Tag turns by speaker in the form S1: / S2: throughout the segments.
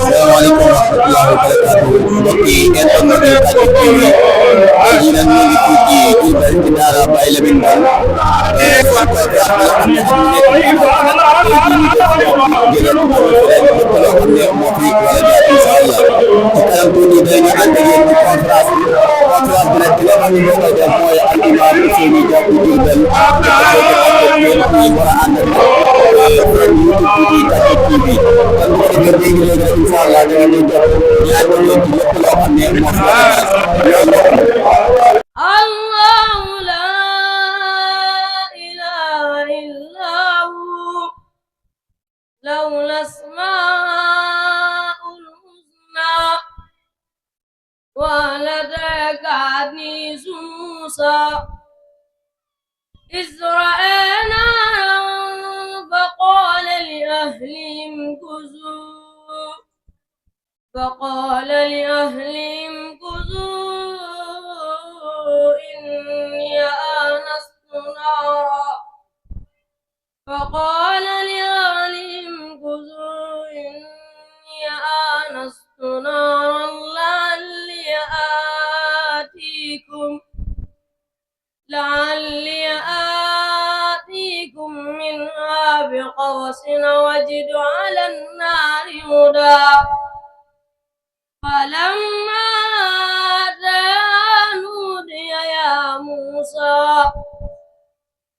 S1: Assalamualaikum warahmatullahi wabarakatuh. Mbokk yi internet yi Tactic TV yi nag ñu ngi fii ci Diourbel ci daara Baye Lamine
S2: الله لا إله إلا هو له الأسماء الحسنى ولديك حديث موسى إذ رأى نارا فقال لأهلهم كثوا إني آنست نارا لعلي آتيكم منها بقبس وجد على النار هدى فلما أتاها نودي يا موسى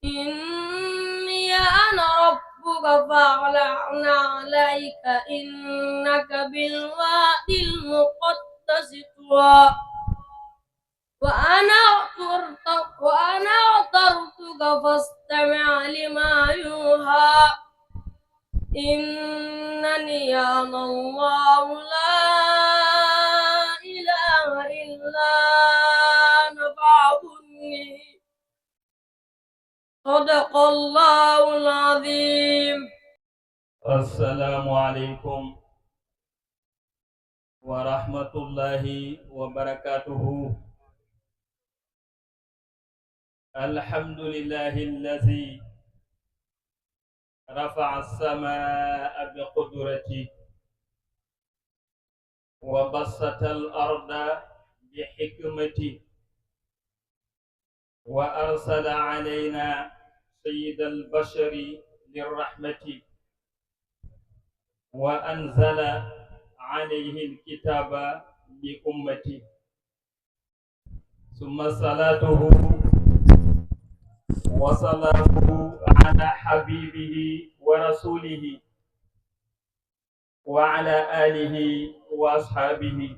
S2: إني أنا ربك فاخلع عليك إنك بالوادي المقدس طوى وأنا اخترتك فاستمع لما يوحى إنني أنا الله لا إله إلا أنا فاعبدني صدق الله العظيم.
S3: السلام عليكم ورحمة الله وبركاته. الحمد لله الذي رفع السماء بقدرته وبسط الأرض بحكمته وأرسل علينا سيد البشر للرحمة وأنزل عليه الكتاب بأمته ثم صلاته وسلامه على حبيبه ورسوله وعلى آله وأصحابه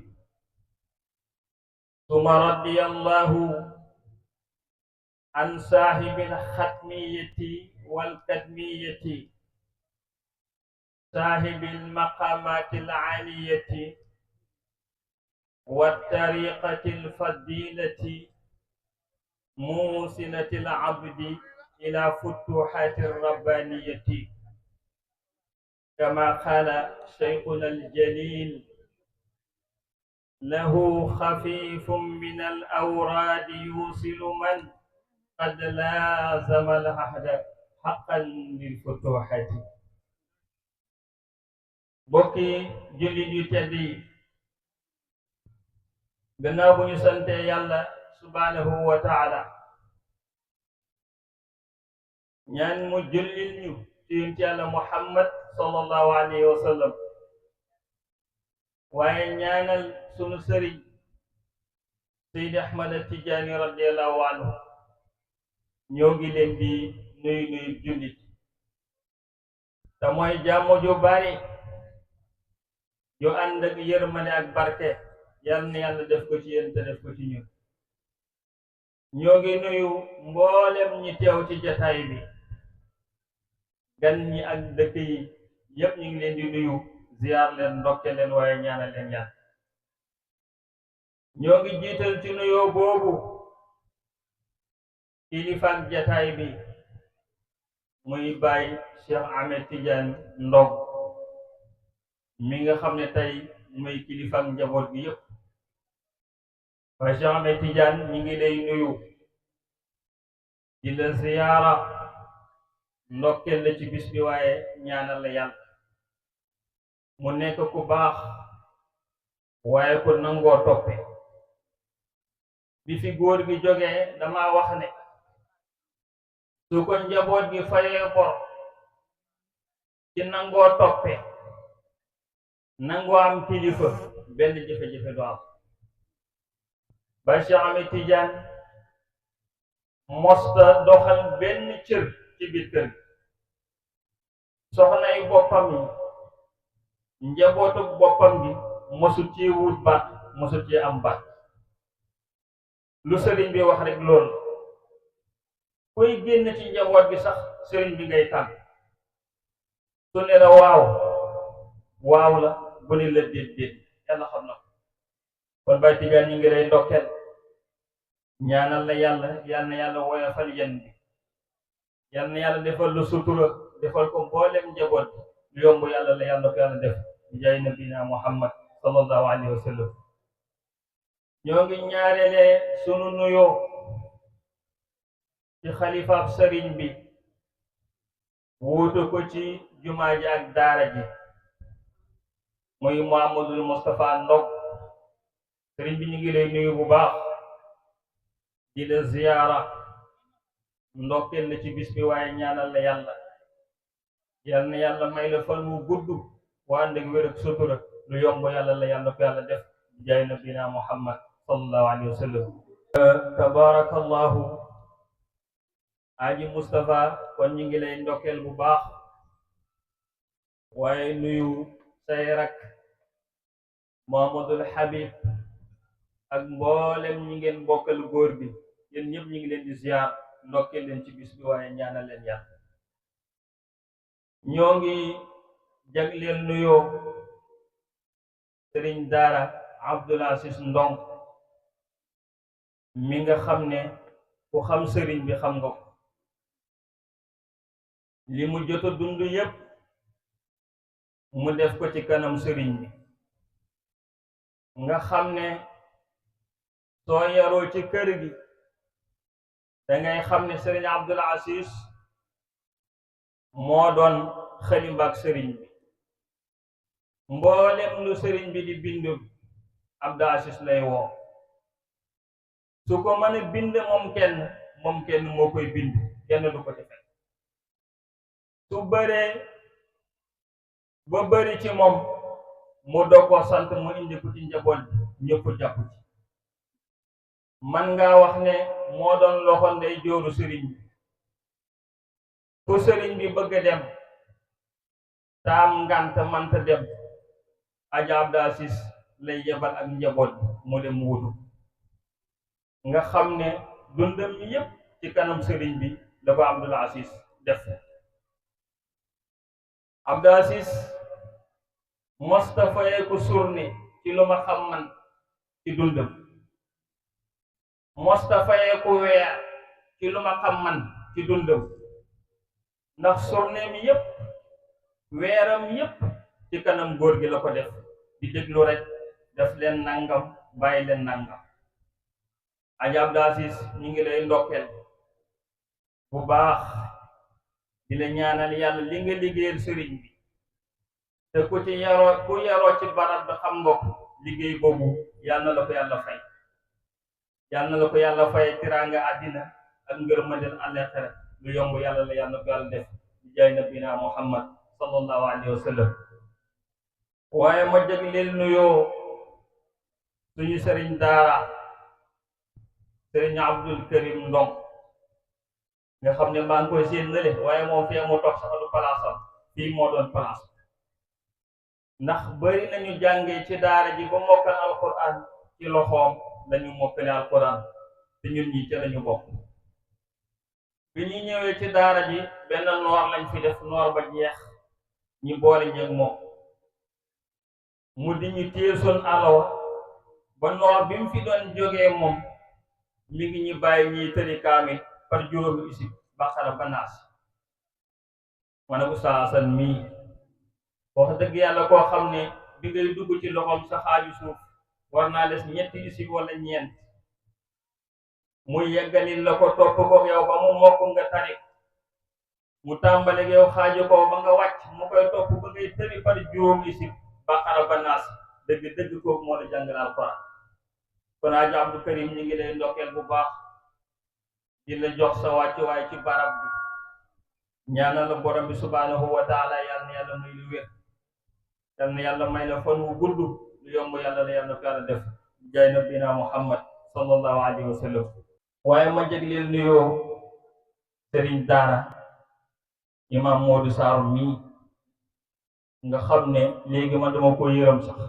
S3: ثم رضي الله عن صاحب الختمية والكتمية صاحب المقامات العالية والطريقة الفضيلة موصلة العبد إلى فتوحات الربانية كما قال شيخنا الجليل له خفيف من الأوراد يوصل من قد لازم العهد حقا للفتوحات. bokki jullit yu tedd yi gannaaw bu ñu sante yàlla subhanahu wa taala ñaan mu jullil ñu ci yonent yàlla Muhammad sallallahu alayhi wa sallam waaye ñaanal sunu sëriñ Seydi Ahmad Tijaani radiyallahu anhu ñoo ngi leen di nuyu jullit te mooy jàmm ju bari yu ànd ak yërmande ak barke yal na yàlla def ko ci yéen te def ko ci ñun. ñoo ngi nuyu mboolem ñi teew ci jataay bi gan ñi ak dëkk yi yépp ñu ngi leen di nuyu ziyaar leen ndokke leen waaye ñaanal leen ñaan. ñoo ngi jiital ci nuyoo boobu kilifaak jataay bi muy Baay Cheikh Ahmed Tidiane Ndong mi nga xam ne tey muy kilifaak njaboot bi yépp. waaye Cheikh Ahmed Tidiane ñi ngi lay nuyu di la ziyaara ndokkeel la ci bis bi waaye ñaanal la yàlla mu nekk ku baax waaye ku nangoo toppe. bi fi góor gi jógee dama wax ne su ko njaboot gi fayee bor ci nangoo toppe nangoo am kilifa benn jafe-jafe du am. ba Cheikh Ahmed Tidiane mosta doxal benn cër ci biir kër gi. soxnay boppam yi njabootu boppam gi mosu ci wut baat mosu ci am baat. lu sëriñ bi wax rek loolu kuy génn ci njaboot gi sax sëriñ bi ngay tànn. su ne la waaw waaw la bu ne la déet déet yàlla xam na ko. kon Baay Tijaan ñu ngi lay ndokkeel ñaanal la yàlla yal na yàlla woyofal yenn bi. yal na yàlla defal lu sutura defal ko mboolem njaboot lu yomb yàlla la yàlla ko yàlla def bi jaay nabina Muhammad sallallahu alayhi wa sallam. ñoo ngi ñaareele sunu nuyoo ci xalifaab sëriñ bi wuutu ko ci jumaa ji ak daara ji muy Muhammadul Mustafa Ndong. sëriñ bi ñu ngi lay nuyu bu baax di la ziyaara ndokkeel la ci bis bi waaye ñaanal la yàlla yal na yàlla may la fan wu gudd waa ànd ak wér ak sutura lu yomb yàlla la yàlla ko yàlla def jaay nabina Muhammad sallallahu alayhi wa sallam. tabarakallahu aji Mustafa kon ñu ngi lay ndokkeel bu baax waaye nuyu say rak Muhammadul Habib ak mboolem ñi ngeen bokkal góor bi yéen ñëpp ñu ngi leen di ziar ndokkeel leen ci bis bi waaye ñaanal leen yàlla. ñoo ngi jagleel nuyoo sëriñ daara Abdul Aziz Ndong mi nga xam ne ku xam sëriñ bi xam nga ko. li mu jot a dund yépp mu def ko ci kanam sëriñ bi nga xam ne soo yaroo ci kër gi dangay xam ne sëriñ Abdul Aziz moo doon xalimbaak sëriñ bi. mboolem lu sëriñ bi di bindu Abdul Aziz lay woo. su ko mën a bind moom kenn moo koy bind kenn du ko ci fekk. su bëree ba bëri ci moom mu doo ko sant mu indi ko ci njaboot ñëpp jàpp ci. man nga wax ne moo doon loxo ndey jooru sëriñ bi. fu sëriñ bi bëgg a dem taam ngant manta dem Aja Abdul Aziz lay yebal ak njaboot mu dem wutu. nga xam ne dundam yi yépp ci kanam sëriñ bi la ko Abdul Aziz def. Abdul Aziz Mustafa yee ko surni ci lu ma xam man ci dundam. Mustafa yee ko weer ci lu ma xam man ci dundam. ndax surneem yépp weeram yépp ci kanam góor gi la ko def di déglu rek def leen nangam bàyyi leen nangam. Aja Abdul Aziz ñu ngi lay ndokkeel bu baax di la ñaanal yàlla li nga liggéeyal sëriñ bi te ku yaroo ci barab bi xam nga ko liggéey boobu yàlla na la ko yàlla fay. yàlla na la ko yàlla fay tiraanga àddina ak ngërëmandeel àllaaxira lu yomb yàlla la yàlla ko yàlla def di jaay nabina Muhammad sallallahu alayhi wa sallam. waaye ma jagleel nuyoo suñu sëriñ daara sëriñ Abdul Karim Ndong nga xam ne maa ngi koy seen nële waaye moom fii mu toog sax du palaasam fii moo doon palaas. ndax bari nañu jàngee ci daara ji ba mokkal alquran ci loxoom lañu mokkale alquran te ñun ñi ca lañu bokk. bi ñu ñëwee ci daara ji benn noor lañ fi def noor ba jeex ñi boole ñeeg moom mu di ñu téye sun alawa ba noor bi mu fi doon jógee moom mi ngi ñu bàyyi ñiy tëri kaamil par juróomi isib Baqara ba Naas. ma ne Oustaz Assane mii wax dëgg yàlla koo xam ne bi ngay dugg ci loxoom sa xaaju suuf war naa des ñetti isib wala ñeent mu yeggalil la ko topp ko yow ba mu mokk nga tari mu tàmbale yow xaaju ko ba nga wàcc mu koy topp ba ngay tëri par juróom isib baqara ba naas dëgg kooku moo la jàngal alquran. kon Haji Abdou Karim ñu ngi lay ndokkeel bu baax di la jox sa wàccuwaay ci barab bi ñaanal la borom bi subhanahu wa taala yal na yàlla may lu wér yal na yàlla may la fan wu gudd lu yomb yàlla la yàlla ko yàlla def jaay nabina Muhammad sallallahu alayhi wa sallam. waaye ma jagleel nuyoo sëriñ daara imam Modou Sarr mii nga xam ne léegi man dama ko yërëm sax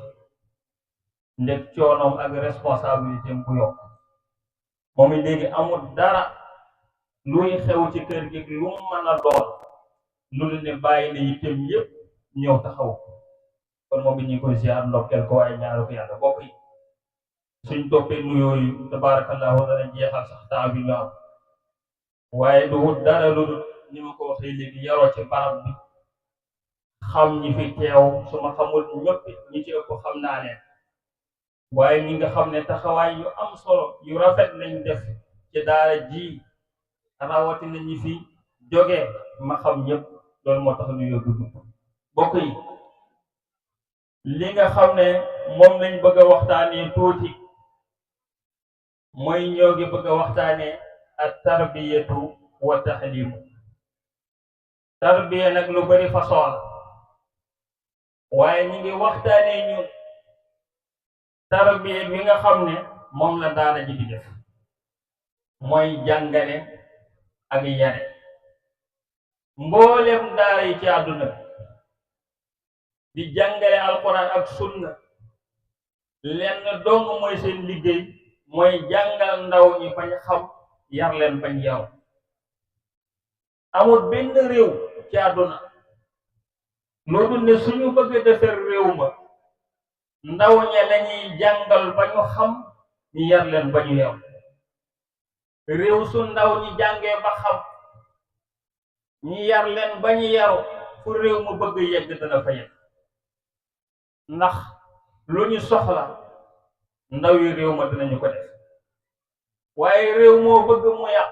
S3: ndeg coonoom ak responsabilité bu yokk moom it léegi amul dara luy xew ci kër gi lu mu mën a doon lu ne bàyyi na yittem yépp ñëw taxaw kon moom it ñu ngi koy ziar ndokkeel ko waaye ñaanal ko yàlla bokk yi suñ toppee nuyoo yi tabarakallahu dana jeexal sax temps bi ñu am waaye du wut dara lu dul ni ma ko waxee léegi yaroo ci barab bi xam ñi fi teew su ma xamul ñëpp ñi ci ëpp xam naa leen waaye ñi nga xam ne taxawaay yu am solo yu rafet lañ def ci daara ji rawatina ñi fi jógee ma xam ñëpp loolu moo tax ñu yóbbu bokk yi li nga xam ne moom lañ bëgg a waxtaanee tuuti mooy ñoo ngi bëgg a waxtaanee ak tarbiyatu wa tahlimu. tarbiya nag lu bari façon la waaye ñi ngi waxtaanee ñun tarbiya bi nga xam ne moom la daara ji di def mooy jàngale ak yare. mboolem daara yi ci àdduna di jàngale alquran ak sunna lenn dong mooy seen liggéey mooy jàngal ndaw ñi bañ xam yar leen bañ yaru. amul benn réew ci àdduna loolu ne suñu bëgg a defar réew ma ndaw ña lañuy jàngal ba ñu xam ñu yar leen ba ñu yaru. réew su ndaw ñi jàngee ba xam ñi yar leen ba ñu yaru fu réew mu bëgg yegg dana fa yegg ndax lu ñu soxla ndaw yi réew ma dinañu ko def waaye réew moo bëgg mu yàq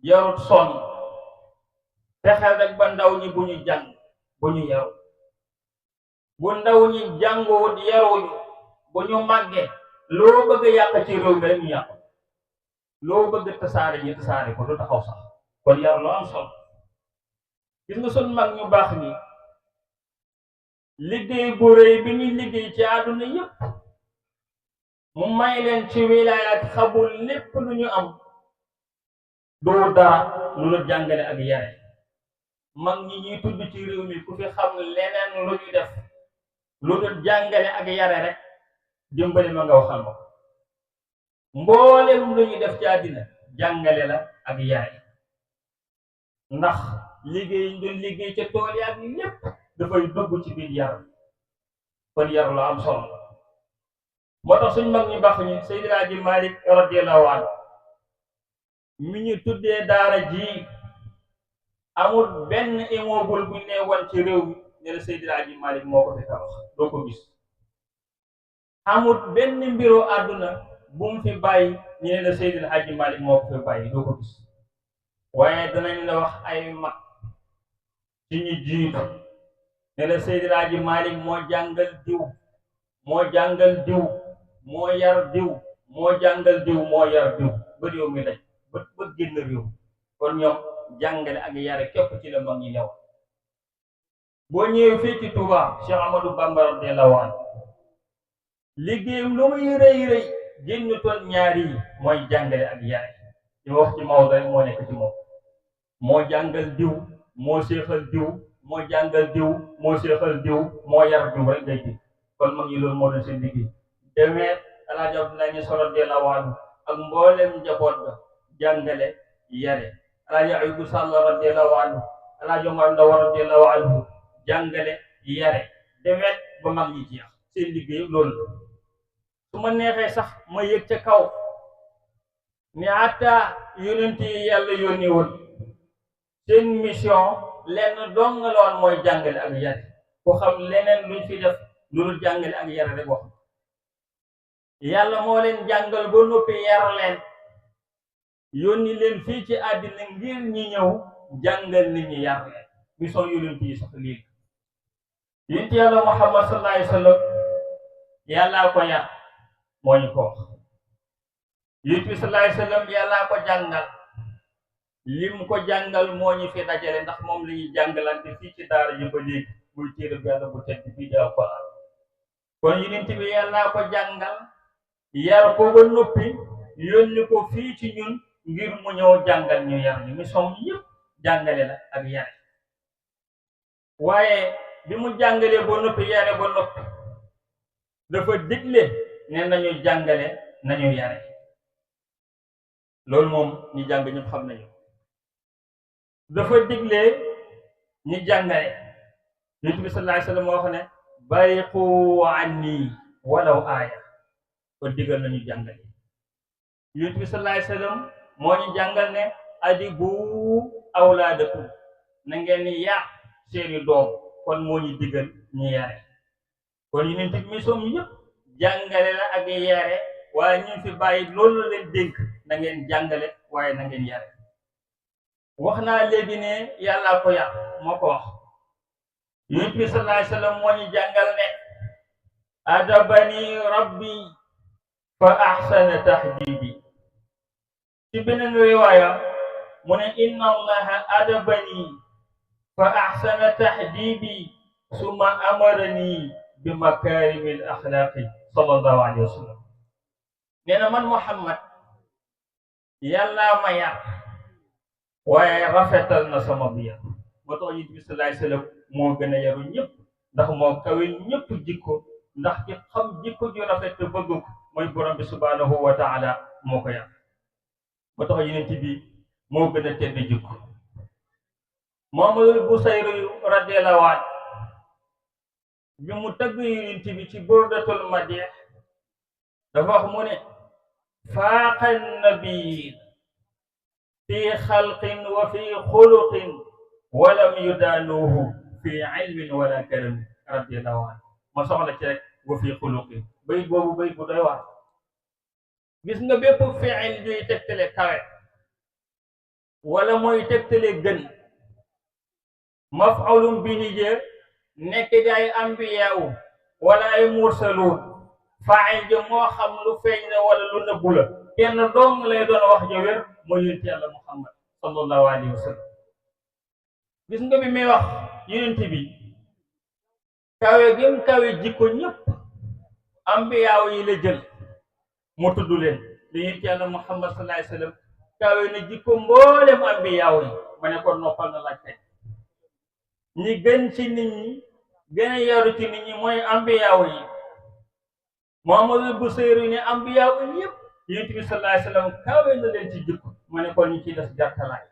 S3: yarut sonn fexeel rek ba ndaw ñi bu ñu jàng bu ñu yaru. bu ndaw ñi jàngoot yaruñu bu ñu màggee loo bëgg yàq ci réew mi rek ñu yàq loo bëgg tasaare ñi tasaare ko du taxaw sax kon yar loo am solo. gis nga sun mag ñu baax ni liggéey bu rëy bi ñuy liggéey ci àdduna yépp mu may leen ci wilaayaat xabul lépp lu ñu am doo dara lu la jàngale ak yare. mag ñi ñuy tudd ci réew mi ku fi xam leneen lu ñu def lu dul jàngale ak yare rek dimbali ma nga waxal ma ko. mboolem lu ñu def ci àddina jàngale la ak yare ndax liggéey ñu doon liggéey ca tool yi ak lépp dafay dugg ci biir yar kon yar la am solo. moo tax suñ mag ñu baax ñi Seydi Hadji Malick radiyallahu anhu mi ñu tuddee daara ji amul benn immeuble bu ñu nee woon ci réew mi ne la Seydi Hadji Malick moo ko fi tabax doo ko gis. amul benn mbiru àdduna bu mu fi bàyyi ñu ne la Seydi Hadji Malick moo ko fi bàyyi doo ko gis. waaye danañ la wax ay mag ci ñu jiitu ne la Seydi Hadji Malick moo jàngal diw moo jàngal diw moo yar diw moo jàngal diw moo yar diw ba réew mi daj ba génn réew. kon ñoom jàngale ak yare képp ci la mag ñi new. boo ñëwee fii ci Touba Cheikh Amadou Bamba radiyallahu anhu liggéeyam lu muy rëy rëy génn toon ñaari yi mooy jàngale ak yare. li wax ci Maodo rek moo nekk ci moom moo jàngal diw moo seexal diw moo jàngal diw moo seexal diw moo yar diw rek ngay ji. kon mag ñi loolu moo doon seen liggéey. demee Alaaji Abdoulaye Niass radiyallahu anhu ak mboolem njaboot ba jàngale yare. Alaaji Ayubu Sall radiyallahu anhu Alaaji Omar Ndaw radiyallahu anhu jàngale yare. demee ba mag ñi jeex seen liggéey loolu la. su ma neexee sax ma yëg ca kaw ni hatta yonent yi yàlla yónni woon seen mission lenn dong la woon mooy jàngale ak yare. ku xam leneen luñ fi def lu dul jàngale ak yare rek wax. yàlla moo leen jàngal ba noppi yar leen yónni leen fii ci àddina ngir ñi ñëw jàngal nit ñi yar leen. mission yonent yi sax lii yonent yàlla Muhammad sallallahu alayhi wa sallam yàllaa ko yar moo ñu ko wax yonent bi sallallahu alayhi wa sallam yàllaa ko jàngal lim ko jàngal moo ñu fi dajale ndax moom la ñuy jàngalante fii ci daara ji ba léegi muy téere bi yàlla bu tedd bii di Alxuraan kon yonent bi yàllaa ko jàngal yar ko ba noppi yónni ko fii ci ñun ngir mu ñëw jàngal ñu yar ñu mission yëpp jàngale la ak yare waaye bi mu jàngalee ba noppi yare ba noppi dafa digle ne nañu jàngale nañu yare loolu moom ñi jàng ñëpp xam nañu dafa digle ñi jàngale yonent bi sallallahu alayhi wa sallam moo wax ne bariqu anni walaw aaya kon digal nañu jàngale yonent bi sallallahu alayhi wa sallam moo ñu jàngal ne adibu awlaadakum na ngeen yar seeni doom kon moo ñu digal ñu yare kon yonent bi mission yëpp jàngale la ak yare waaye ñu fi bàyyi loolu la leen dénk na ngeen jàngale waaye na ngeen yare wax naa léegi ne yàllaa ko yar moo ko wax yonent bi sallallahu alayhi wa sallam moo ñu jàngal ne adabani rabbi fa ahsana tahdibi ci beneen riwaaya mu ne inna allaha adabani fa ahsana tahdibi summa amarani bi makarimil axlaaqi sallallahu alayhi wa sallam nee na man Muhammad yàllaa ma yar waaye rafetal na sama biir moo tax yonent bi sallallahu alayhi wa sallam moo gën a yaru ñëpp ndax moo kawe ñëpp jikko ndax ci xam jikko ju rafet te bëgg ko mooy borom bi subhanahu wa taala moo ko yar moo tax yonent bi moo gën a tedd jikko Muhammadul Busayri radiyallahu anhu bi mu tagg yonent bi ci burdatul madih dafa wax mu ne faaqa nabi fi xalqin wa fi xuluqin walam yudaanuhu fi ilmin wala karam radiyallahu anhu ma soxla ci rek wa fi xuluqin bay boobu bay bu doy waar gis nga bépp fiil juy tegtale kawe wala mooy tegtale gën maf'ulun bihi je nekk di ay ambiyaawu wala ay mursaluun faa'il ji moo xam lu feeñ na wala lu nëbbu la kenn dong lay doon wax ja wér mooy yonent yàlla Muhammad sallallahu alayhi wa sallam gis nga bi muy wax yonent bi kawe gëm kawe jikko ñëpp ambiyaaw yi la jël mu tudd leen li yonent yàlla Muhammad sallallahu alayhi wa sallam kawe na jikko mboolem ambiyaaw yi ma ne ko noppal na laaj tey ñi gën ci nit ñi gën a yaru ci nit ñi mooy ambiyaaw yi Muhammadul Busayri ne ambiyaaw yi yëpp yonent bi sallallahu alayhi wa sallam kawe na leen ci jikko ma ne kon ñi ciy des gàttalaay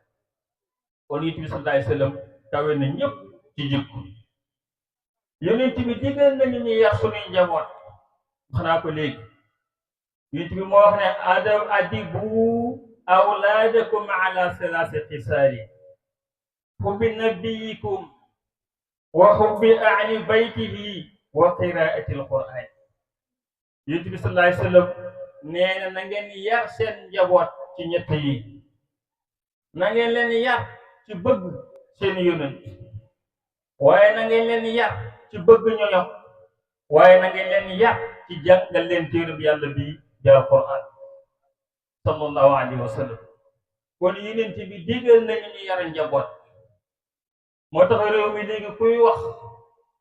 S3: kon yonent bi sallallahu alayhi wa sallam kawe na ñëpp ci jikko yonent bi digal nañu ñu yar suñuy njaboot wax naa ko léegi yonent bi moo wax ne adibu awlaadakum ala salaasi xisaali hubbi nabiyikum wa hubbi ahli baytihi wa qiraati alquran yonent bi sallallahu alayhi wa sallam nee na ngeen yar seen njaboot ci ñett yi na ngeen leen yar ci bëgg seen yonent waaye na ngeen leen yar ci bëgg ñoñom waaye na ngeen leen yar ci jàngal leen téere bi yàlla bi di alquran sallallahu alayhi wa sallam kon yonent bi digal nañu ñu yar njaboot moo tax réew mi léegi kuy wax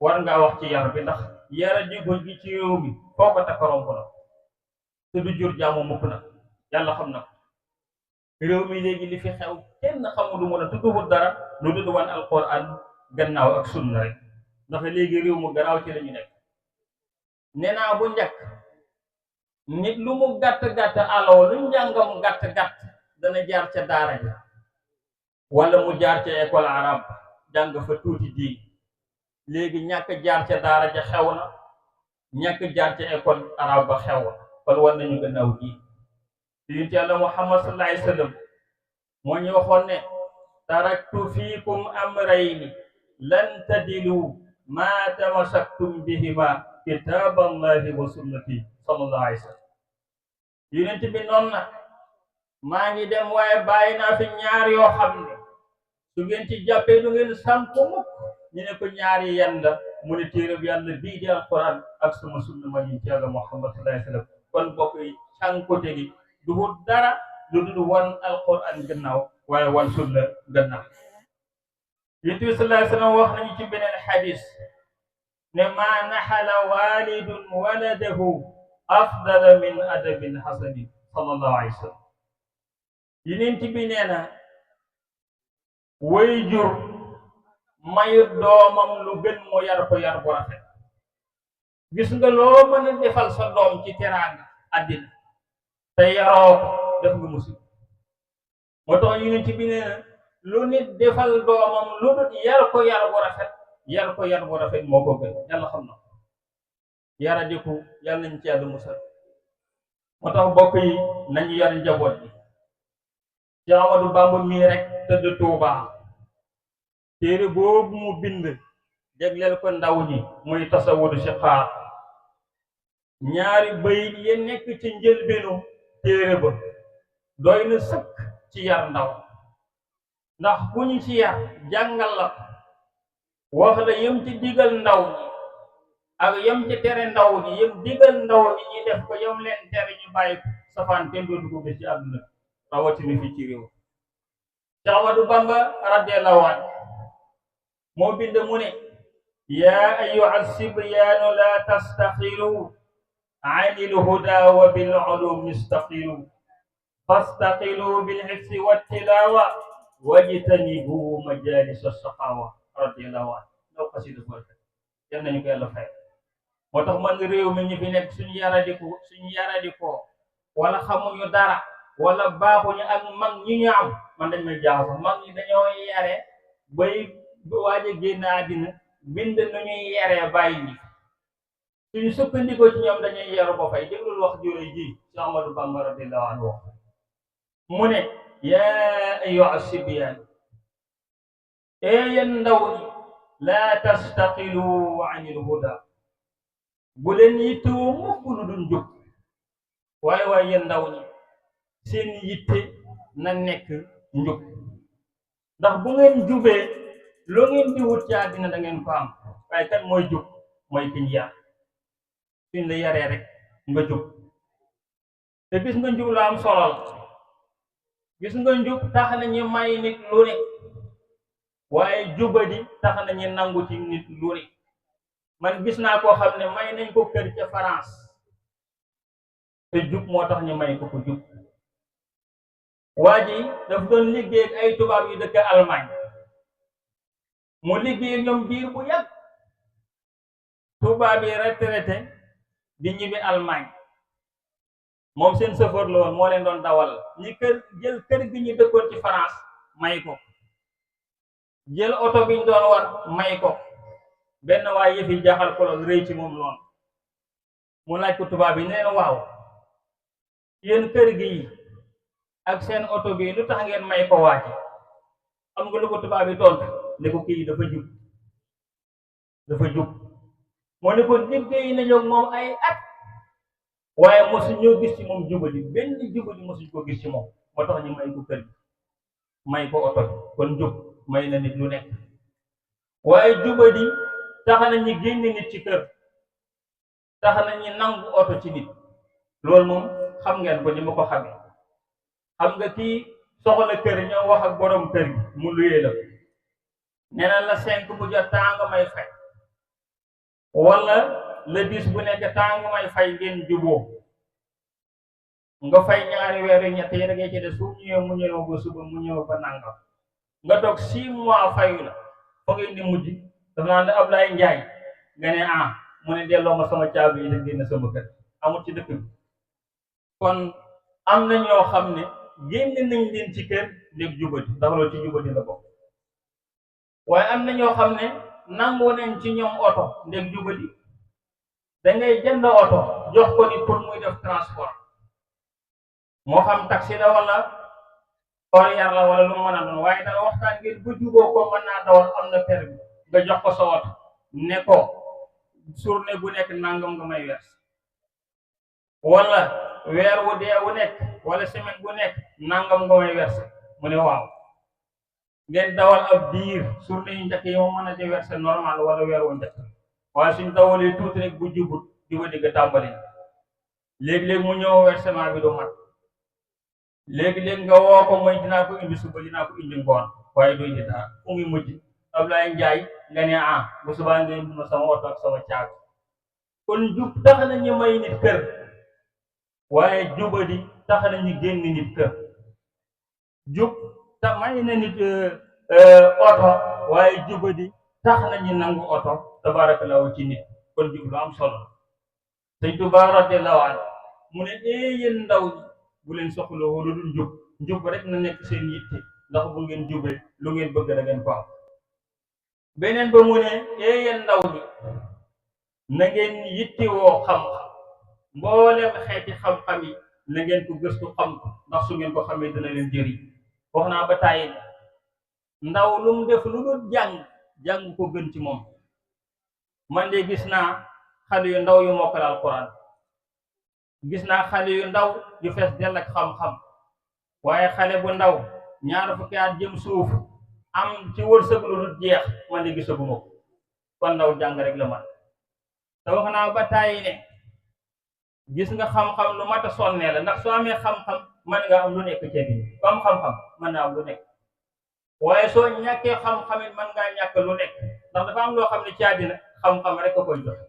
S3: war ngaa wax ci yar bi ndax yara jigóon gi ci réew mi foo ko takk romb na te du jur jàmm mukk na yàlla xam na ko réew mi léegi li fi xew kenn xamul lu mën a tudduwul dara lu dul wan alquran gannaaw ak sunna rek ndax léegi réew mu gannaaw ci la ñu nekk nee naa bu njëkk nit lu mu gàtt-gàtt alaw lu njàngam gàtt-gàtt dana jaar ca daara ja wala mu jaar ca école arabe jàng fa tuuti diin léegi ñàkk jaar ca daara ja xew na ñàkk jaar ca école arabe ba xew na kon war nañu gannaaw diin yonent yàlla Muhammad sallallahu alayhi wa sallam moo ñu waxoon ne taraktu fiikum amrayni lan tadilu ma tamassaktum bihima kitaaballahi wa sunnati sallallahu alayhi wa sallam yonent bi noonu na maa ngi dem waaye bàyyi naa fi ñaar yoo xam ne su ngeen ci jàppee du ngeen sànku mukk ñu ne ko ñaari yan la mu ne téereb yàlla bii di alquran ak sama sunna man yi ci yàlla Muhammad sallallahu alayhi wa sallam kon bokk yi cànkote gi du dara lu dul wan alquran gannaaw waaye wan sunna gannaaw. Yonent bi sallallahu alayhi wa sallam wax nañu ci beneen xadis ne maa naxala walidun waladahu afdala min adabin hasanin sallallahu alayhi wa sallam. Yonent bi nee na way jur mayut doomam lu gën mu yar ko yar bu rafet. gis nga loo mën a defal sa doom ci teraanga àddina te yaroo ko def nga musiba. moo tax Yonent bi nee na lu nit defal doomam lu dul yar ko yar bu rafet moo ko gën. yàlla xam na ko yaradiku yàlla nañ ci yàlla musal. moo tax bokk yi nañu yar njaboot bi. ci Ahmadu Bamba mii rek tëdd Tuubaa téere boobu mu bind jagleel ko ndaw ñi muy tasawudu si xaar ñaari bayit ya nekk ci njëlbeenu téere ba doy na sëkk ci yar ndaw. ndax ku ñu ci yar jàngal la wax la yem ci digal ndaw ñi ak yem ci tere ndaw ñi yem digal ndaw ñi ñi def ko yem leen tere ñu bàyyi ko safaan kenn dootu ko gis ci àdduna rawatina fii ci réew. Cheikh Ahmadou Bamba radiyallahu anhu moo bind mu ne yaa ayyuha sibyaanu laa tastaxilu anil huda wa bil ulumi istaqilu fastaqilu bil hifzi wat tilawa wajtanibu majalis as-saqawa radiyallahu anhu. ndaw xasida bu rafet yal nañu ko yàlla fay. moo tax man réew mi ñu fi nekk suñu yaradikoo wala xamuñu dara wala baaxuñu ak mag ñi ñu am man dañ may jaaxal. mag ñi dañoo yare bay waaj a génn àddina bind nu ñuy yaree bàyyi ñi suñu sukkandikoo ci ñoom dañuy yaru ba fay. déglul wax jure ji ci Ahmadu Bamba radiyallahu anhu wax mu ne yaa ayyuha sibyaan yéen ndaw ñi laa tastaqilu anil huda bu leen yittewoo mukk lu dul njub. waaye yéen ndaw ñi seen yitte na nekk njub. ndax bu ngeen jubee loo ngeen di wut ci àddina da ngeen ko am. waaye kan mooy jub mooy ki ñu yar. suñ la yaree rek nga jub. te gis nga njub la am solo la. gis nga njub tax nañu may nit lu ne waaye jubadi tax nañu nangu ci nit lu ne. man gis naa koo xam ne may nañ ko kër ca France te jub moo tax ñu may ko jub. waa ji daf doon liggéey ak ay tubaab yu dëkk Allemagne mu liggéey ñoom biir bu yàgg tubaab yi retraité di ñibbi Allemagne moom seen chauffeur la woon moo leen doon dawal. ñi jël kër gi ñu dëkkoon ci France may ko jël oto bi ñu doon war may ko. benn waay yëf yi jaaxal ko lool rëy ci moom lool mu laaj ko tubaab yi nee na waaw yéen kër gi ak seen oto bi lu tax ngeen may ko waaji. xam nga lu ko tubaab yi tontu ne ko kii dafa jub. moo ne ko liggéey nañu moom ay at waaye mosuñoo gis ci moom jubadi benn jubadi mosuñ ko gis ci moom moo tax ñu may ko kër gi may ko oto bi. kon jub may na nit lu nekk. waaye jubadi tax nañu génn nit ci kër tax nañu nangu oto ci nit. loolu moom xam ngeen ko ni ma ko xamee. xam nga kii soxla kër ñoo wax ak borom kër gi mu luyee la nee na la 5 bu jot temps nga may fay wala le 10 bu nekk temps nga may fay ngeen juboo nga fay ñaari weer yu ñett yi da ngay ci des su ñëwee mu ñëw ba suba mu ñëw ba nangam nga toog 6 mois fayu la fa ngeen di mujj dafa naan la Ablaye Njaay nga ne mu ne delloo ma sama caabi yi da génn sama kër. amul ci dëkk bi. kon am na ñoo xam ne génn nañ leen ci kër léegi jubati ndax loolu ci jubati la bokk. waaye am na ñoo xam ne nangoo nañ ci ñoom oto léegi jubati da ngay jënd oto jox ko nit pour muy def transport moo xam taxi la wala Oriar la wala lu mu mën a doon waaye danga waxtaan ngeen bu juboo ko mën naa dawal am na permis nga jox ko sa oto ne ko journée bu nekk nangam nga may weer wala weer wu dee wu nekk wala semaine bu nekk nangam nga may weer mu ne waaw ngeen dawal ab diir journée yu njëkk yi moo mën a ci weer normal wala weer wu njëkk waaye suñ dawalee tuuti rek bu jubut jubadi ga tàmbali léegi-léegi mu ñëw versement bi du mat léegi-léegi nga woo ko mooy dinaa ko indi suba dinaa ko indi ngoon waaye doo indi dara fu muy mujj Ablaye Njaay nga ne bu subaa nga indi ma sama oto ak sama caabi kon jub tax na ñu may nit kër waaye jubadi tax na ñu génn nit kër jub tax may na nit oto waaye jubadi tax na ñu nangu oto tabaarakallaahu ci nit kon jub lu am solo Sëñ Tuubaa radiyallaahu anhu mu ne yéen ndaw ñi bu leen soxla wala du njub rek na nekk seen yitte ndax bu ngeen jubee lu ngeen bëgg da ngeen ko am beneen ba mu ne yéen ndaw ñi na ngeen yittewoo xam-xam mboolem xeeti xam-xam yi na ngeen ko gëstu xam ko ndax su ngeen ko xamee dina leen jëriñ wax naa ba tàyyi ndaw lu mu def lu dul jàng ko gën ci moom man de gis naa xale yu ndaw yu mokkal alquran gis naa xale yu ndaw yu fees dell ak xam-xam waaye xale bu ndaw ñaar fukki at jëm suuf am ci wërsëg lu dul jeex man de gisaguma ko kon ndaw jàng rek la man te wax naa ba tàyyi ne gis nga xam-xam lu mat a sonnee la ndax soo amee xam-xam mën nga am lu nekk ci biir am xam-xam mën naa am lu nekk waaye soo ñàkkee xam-xam it mën ngaa ñàkk lu nekk ndax dafa am loo xam ne ci àddina xam-xam rek a koy joxe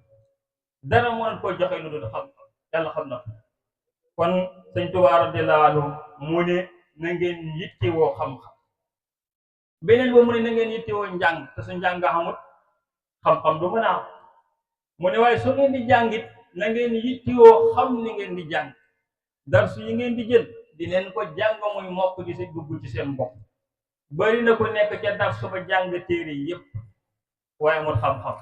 S3: dara mënul koy joxe lu dul xam-xam yàlla xam na kon Sëñ Tuubaa radiyallaahu anhu mu ne na ngeen yittewoo xam-xam beneen ba mu ne na ngeen yittewoo njàng te su njàng xamut xam-xam du mën a am mu ne waaye su ngeen di jàngit na ngeen yittewoo xam ni ngeen di jàng darsu yi ngeen di jël di leen ko jàng muy mokk di si dugg ci seen bopp bari na ko nekk ca darsu ba jàng téere yi yépp waaye amul xam-xam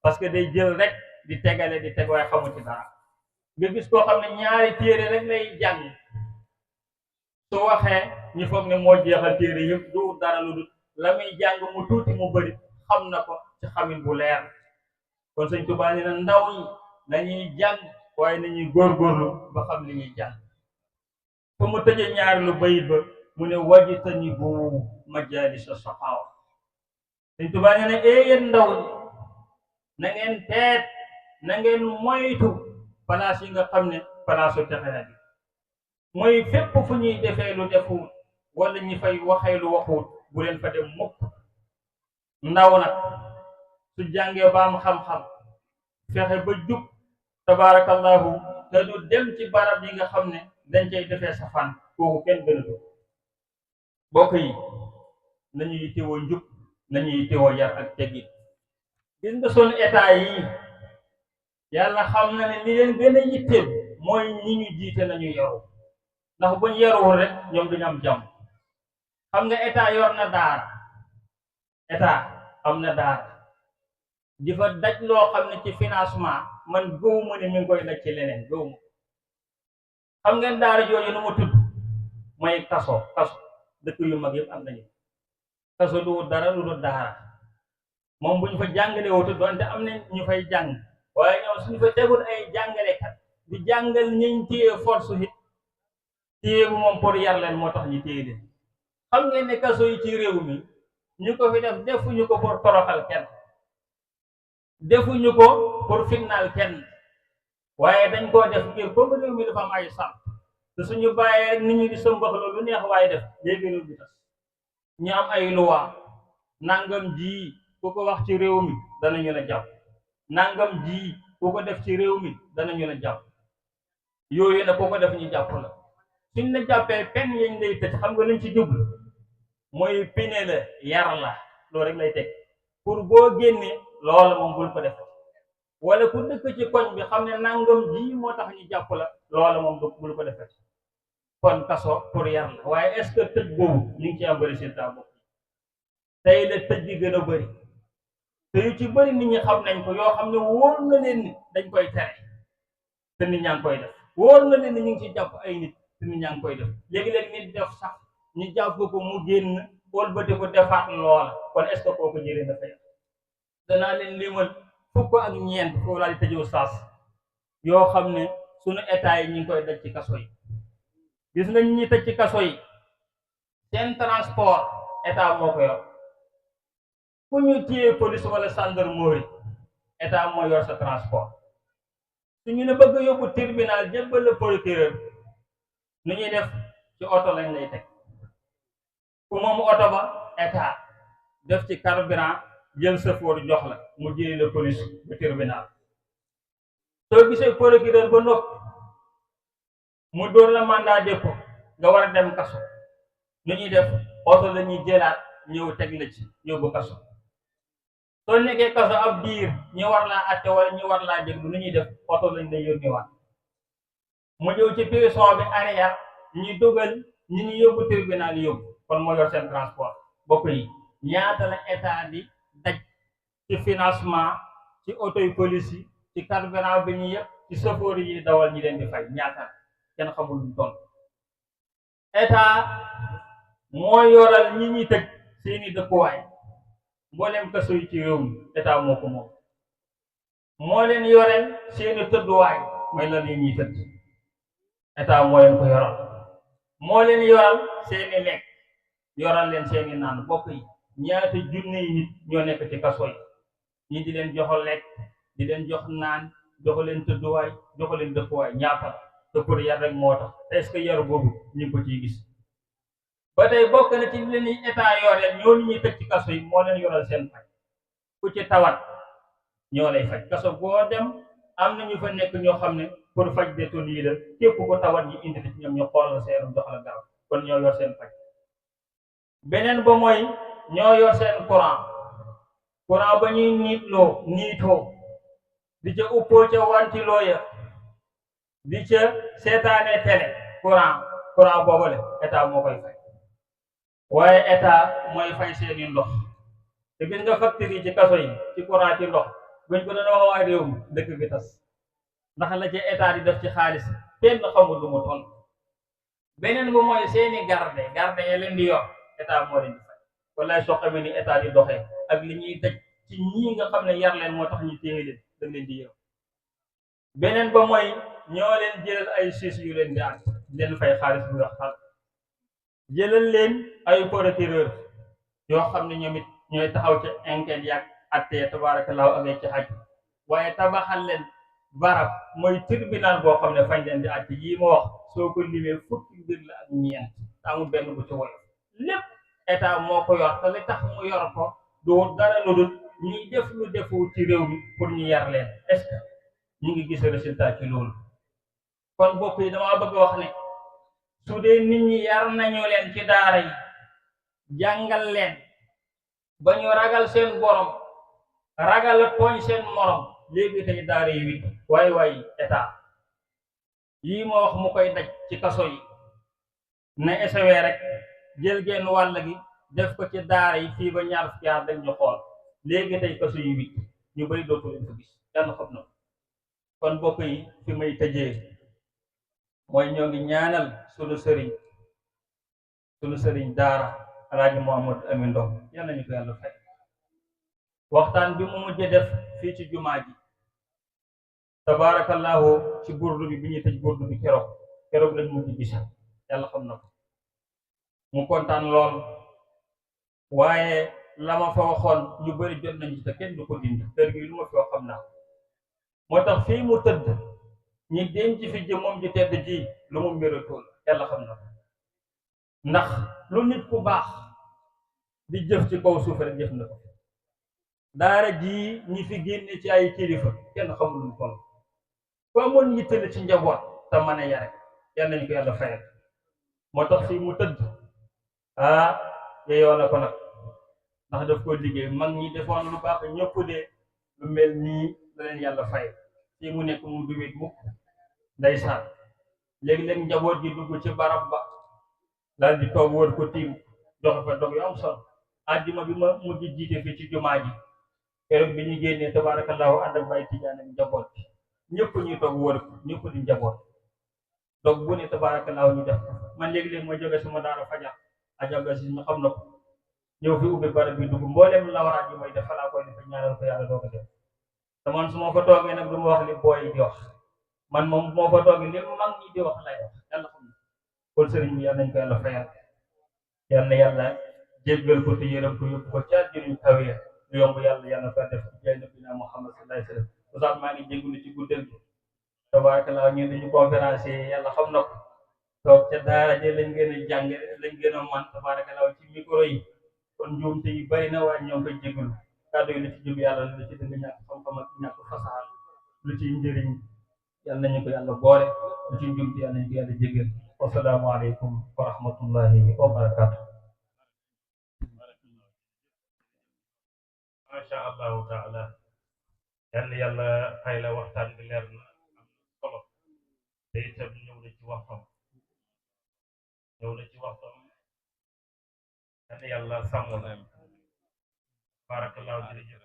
S3: parce que day jël rek di tegale di teg waaye xamu ci dara nga gis koo xam ne ñaari téere rek lay jàng su waxee ñu foog ne moo jeexal téere yëpp du dara lu dul la muy jàng mu tuuti mu bëri xam na ko ci xamin bu leer kon Sëñ Tuubaa nee na ndaw ñi nañuy jàng waaye nañuy góorgóorlu ba xam li ñuy jàng fa mu tëje ñaari lu bayit ba mu ne wajtanibu majaalisa saqaawa Sëñ Tuubaa nee na yéen ndaw ñi na ngeen teet na ngeen moytu place yi nga xam ne place u texe na bi mooy fépp fu ñuy defee lu defuwut wala ñi fay waxee lu waxuwut bu leen fa dem mukk ndaw nag su jàngee ba am xam-xam fexe ba jub tabaarakallaahu te du dem ci barab yi nga xam ne dañ cay defee safaan kooku kenn gënatu bokk yi nañu yittewoo njub nañu yittewoo yar ak teggin gis nga sunu état yi yàlla xam na ne li leen gën a yitteel mooy ñi ñu jiite nañu yaru ndax buñ yaruwul rek ñoom duñu am jàmm xam nga état yor na daara état am na daara di fa daj loo xam ne ci financement man gëwuma ne mi ngi koy daj ci leneen gëwuma xam ngeen daara jooju nu mu tudd mooy kaso dëkk yu mag yëpp am nañu kaso du dara lu dul daara moom bu ñu fa jàngalee wutu doonte am na ñu fay jàng waaye ñoom suñu fa tegul ay jàngalekat di jàngal ñiñ téye force hit téye bu moom pour yar leen moo tax ñu téye leen xam ngeen ne kaso yi ci réew mi ñu ko fi def defuñu ko pour toroxal kenn defuñu ko pour fitnaal kenn waaye dañ koo def ngir comme réew mi dafa am ay sàrt te suñu bàyyee rek nit ñi di sëmbax lu neex waaye def léegi réew bi tas ñu am ay loi nangam ji ku ko wax ci réew mi danañu la jàpp nangam ji ku ko def ci réew mi danañu la jàpp yooyu nag ku ko def ñu jàpp la suñ la jàppee pen yañ lay tëj xam nga luñ ci jublu mooy pine la yar la loolu rek lay teg pour boo génnee loola moom bul ko def wala ku dëkk ci koñ bi xam ne nangam ji moo tax ñu jàpp la loola moom bul ko defee kon kaso pour yar la waaye est-ce que tëj boobu ñu ngi ci am résultat boobu tey la tëj bi gën a bëri te yu ci bëri nit ñi xam nañ ko yoo xam ne wóor na leen ni dañ koy tere te nit ñaa ngi koy def wóor na leen ni ñu ngi ci jàpp ay nit te nit ñaa ngi koy def léegi-léeg nit def sax ñu jàpp ko mu génn wëlbati ko defaat loola kon est-ce que kooku jëlee na fay danaa leen limal fukk ak ñeent foofu laa di tëjoo saas yoo xam ne sunu état yi ñu ngi koy daj ci kaso yi gis nga ñi tëj ci kaso yi seen transport état moo ko yor fu ñu téye police wala gendarmerie état moo yor sa transport su ñu ne bëgg a yóbbu tribunal jébbal la procureur nu ñuy def ci oto lañ lay teg ku moom oto ba état def ci carburant jël chauffeur jox la mu jëli la police ba tribunal soo gisee procureur ba noppi mu dóor la mandat dépôt nga war a dem kaso nu ñuy def oto la ñuy jëlaat ñëw teg la ci yóbbu kaso soo nekkee kaso ab diir ñu war laa atte wala ñu war laa déglu nu ñuy def oto lañ lay yónniwaat mu ñëw ci prison bi arrière ñu dugal ñi ñu yóbbu tribunal yóbbu kon moo yor seen transport bokk yi ñaata la état di daj ci financement ci auto yi police yi ci carburant bi ñu yëpp ci chauffeur yi dawal ñi leen di fay ñaata kenn xamul lu toll état moo yoral ñi ñuy tëj seeni dëkkuwaay mboolem kaso yi ci réew mi état moo ko moom moo leen yoreel seeni tëdduwaay mooy la ñuy tëdd état moo leen ko yoral moo leen yoral seeni lekk yoral leen seeni naan bokk yi ñaata junne yi nit ñoo nekk ci kaso yi ñi di leen jox lekk di leen jox naan jox leen tëdduwaay jox leen dëkkuwaay ñaata te pour yar rek moo tax est-ce que yar boobu ñu ngi ko ciy gis ba tey bokk na ci leen yi état yoreel ñoo ñuy tëj ci kaso yi moo leen yoral seen faj ku ci tawat ñoo lay faj kaso boo dem am na ñu fa nekk ñoo xam ne pour faj détenu yi la képp ko tawat ñu indi ci ñoom ñu xoolal sa yaram jox la garab kon ñoo yor seen faj beneen ba mooy ñoo yor seen courant ba ñuy niitoo di ca uppoo ca wantiloo ya di ca seetaane télé courant boobale état moo koy fay waaye état mooy fay seeni ndox te gis nga facture yi ci kaso yi ci courant ci ndox buñ ko doon wax waa réew mi dëkk bi tas ndax la ci état di def ci xaalis kenn xamul lu mu toll beneen bu mooy seeni garde ya leen di yor état moo leen di fay wallaay soo xamee ni état di doxee ak li ñuy daj ci ñii nga xam ne yar leen moo tax ñu téye leen dañ leen di yërëm beneen ba mooy ñoo leen jëlal ay siis yu leen di àtt leen fay xaalis bu wax xal jëlal leen ay procureur yoo xam ne ñoom it ñooy taxaw ci enquête yaag attee tabaarakallaahu ak ci xaj waaye tabaxal leen barab mooy tribunal boo xam ne fañ leen di àtte yii ma wax soo ko limee fukki mbir la ak ñeent amul benn bu ci woy lépp état moo ko yor te li tax mu yor ko du dara lu dul ñuy def lu defu ci réew mi pour ñu yar leen est-ce que ñu ngi gis résultat ci loolu kon bokk yi damaa bëgg wax ne su dee nit ñi yar nañu leen ci daara yi jàngal leen ba ñu ragal seen borom ragal a tooñ seen morom léegi tey daara yi wit waaye état yii ma wax mu koy daj ci kaso yi na essayé rek jël genn wàll gi def ko ci daara yi fii ba ñaar fukki at dañ ñu xool léegi tey kaso yi wit ñu bari dootu leen ko gis yàlla xam na kon bokk yi fi may tëjee mooy ñoo ngi ñaanal sunu sëriñ daara Alaaji Mouhamadou Amine Ndong yal nañu ko yàlla fay waxtaan bi mu mujj def fii ci jumaa ji tabaarakallaahu ci burdu bi ñuy tëj burdu bi keroog lañ mujj gis yàlla xam na ko mu kontaan lool waaye la ma fa waxoon ñu bari jot nañ ci te kenn du ko dindi kër gi lu ma fi wax xam naa moo tax fii mu tëdd ñi denc fi jë moom ji tedd ji lu mu méritool yàlla xam na ko ndax lu nit ku baax di jëf ci kaw suuf rek jëf na ko daara ji ñi fi génne ci ay kilifa kenn xamul lu toll ko amoon yittale ci njaboot te mën a yare yal nañu ko yàlla fayal moo tax fii mu tëdd yeyoo na ko nag ndax daf ko liggéey mag ñi defoon lu baax ñëpp de lu mel nii la leen yàlla fay fii mu nekk mu duwit mukk ndeysaan léegi-léeg njaboot gi dugg ci barab ba daal di toog wër ko tiim joxe fa dog yu am solo àjjuma bi ma mujj jiite fii ci jumaa ji keroog bi ñu génnee tabaarakallaahu ànd ak Baay Tijaan ak njaboot bi ñëpp ñuy toog wër ko ñëpp di njaboot dog bu ne tabaarakallaahu ñu def man léegi-léeg ma jóge sama daara fajar ajabla si ñu xam na ko ñëw fi ubbi barab bi dugg mboolem lawaraat yi may def falaa koy def ñaanal ko yàlla doo ko def te man su ma fa toogee nag du ma wax li booy di wax man moom moo fa toogee li mag ñi di wax lay wax yàlla xam na kon sëriñ bi yàlla nañ ko yàlla fayal yal na yàlla jéggal ko te yërëm ko yóbbu ko ca jëriñ kawe lu yomb yàlla ko def ci jaay nabina Muhammad sallallahu alayhi wasallam oustaz maa ngi jégalu ci guddal gi tabarakallah ñun dañu conférence yàlla xam na ko toog ca daara je lañ gën a jàng lañ gën a man tabarakallah ci micro yi kon njuumte yi bari na waaye ñoo ngi koy jégalu kàddu yi lu ci jub yàlla lu ci dëgg ñàkk xam-xam ak ñàkk fasaha lu ci njëriñ yàlla nañu ko yàlla boole lu ci njuumte yàlla nañu ko yàlla jégal wasalaamu aleykum wa rahmatullahi wa barakatuh
S4: masha allahu taala yal na yàlla fay la waxtaan bi leer na am solo te itam ñëw na ci waxtam yal na yàlla sàmm la barakallahu jërëjëf